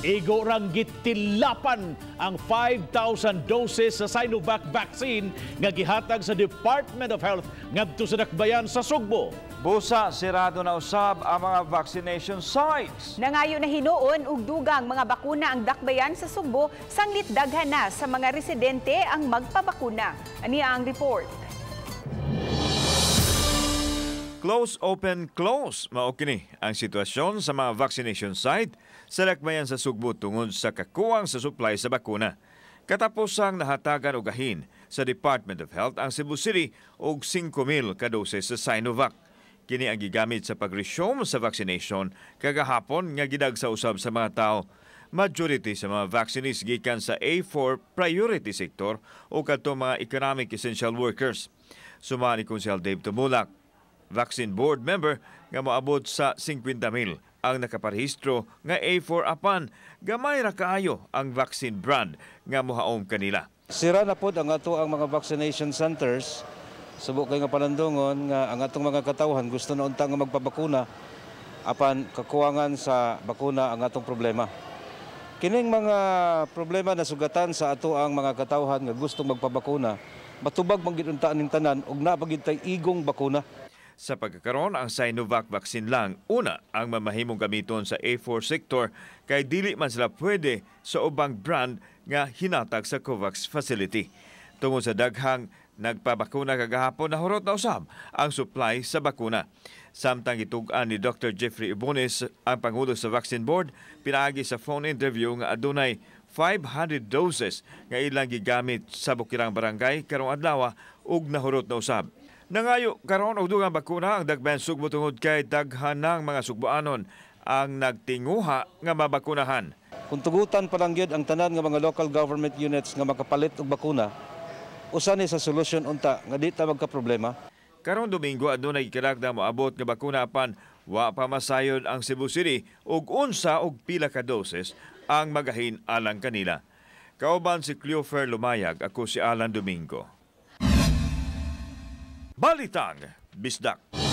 Igo rang gitilapan ang 5,000 doses sa Sinovac vaccine nga gihatag sa Department of Health ngadto sa dakbayan sa Sugbo. Busa, sirado na usab ang mga vaccination sites. Nangayo na hinuon og dugang mga bakuna ang dakbayan sa Sugbo sanglit daghan na sa mga residente ang magpabakuna. Ani ang report. Close, open, close. Mao kini ang sitwasyon sa mga vaccination site sa dakbayan sa Sugbo tungod sa kakuwang sa supply sa bakuna. Katapusang nahatagan og gahin sa Department of Health ang Cebu City og 5,000 ka doses sa Sinovac. Kini ang gigamit sa pag-resume sa vaccination kagahapon nga gidagsa usab sa mga tao. Majority sa mga vaccinees gikan sa A4 priority sector o kadto mga economic essential workers. Suma ni Konsehal Dave Tumulak, vaccine board member, nga moabot sa 50,000 ang nakaparehistro nga A4 apan gamay ra kaayo ang vaccine brand nga mohaom kanila. Sira na pod ang ato ang mga vaccination centers. Subo kay nga panandungon nga ang atong mga katawhan gusto na unta nga magpabakuna apan kakuwangan sa bakuna ang atong problema. Kining mga problema na sugatan sa ato ang mga katawhan nga gustong magpabakuna, matubag man gid unta ning tanan ug naa pa gid tay igong bakuna. Sa pagkakaroon, ang Sinovac vaccine lang una ang mamahimong gamiton sa A4 sector kay dili man sila pwede sa ubang brand nga hinatag sa COVAX facility. Tungod sa daghang nagpabakuna kagahapon, nahurot na usab ang supply sa bakuna. Samtang gitug-an ni Dr. Jeffrey Ibones, ang Pangulo sa Vaccine Board, pinaagi sa phone interview nga adunay 500 doses nga ilang gigamit sa Bukirang Barangay karong adlaw ug nahurot na usab. Nangayo karon og dugang bakuna ang dakbayan Sugbo tungod kay daghan ng mga Sugboanon ang nagtinguha nga mabakunahan. Kung tugutan pa lang gyud ang tanan nga mga local government units nga makapalit og bakuna, usa ni sa solusyon unta nga di ta magka-problema. Karong Domingo adunay gikalakda moabot nga bakuna apan wa pa masayod ang Cebu City og unsa og pila ka doses ang magahin alang kanila. Kauban si Cleofer Lumayag, ako si Alan Domingo. Balitang Bisdak.